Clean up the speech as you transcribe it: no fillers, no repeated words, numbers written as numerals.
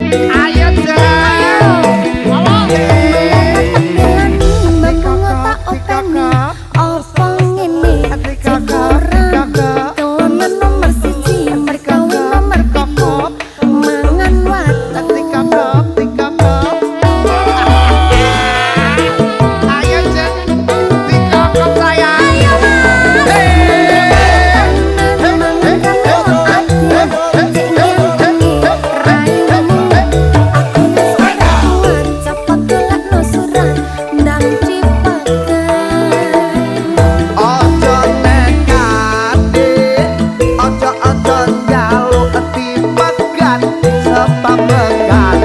Ayo, Jan. Tak belani, membunga tak openi. Apa ngene? Cek kurang. Kelonan nomor 1, mergawe nomor 7. Mangan watu. Ayo, Jan. Dikokop, sayang. Ayo, Mas. Mangan karo adil. Cek ngenteni raimu. Aku wis ora kuat, cepet golekno surat ndang dipegang. Aja nekat, aja aja njaluk dipegat sebab pegat.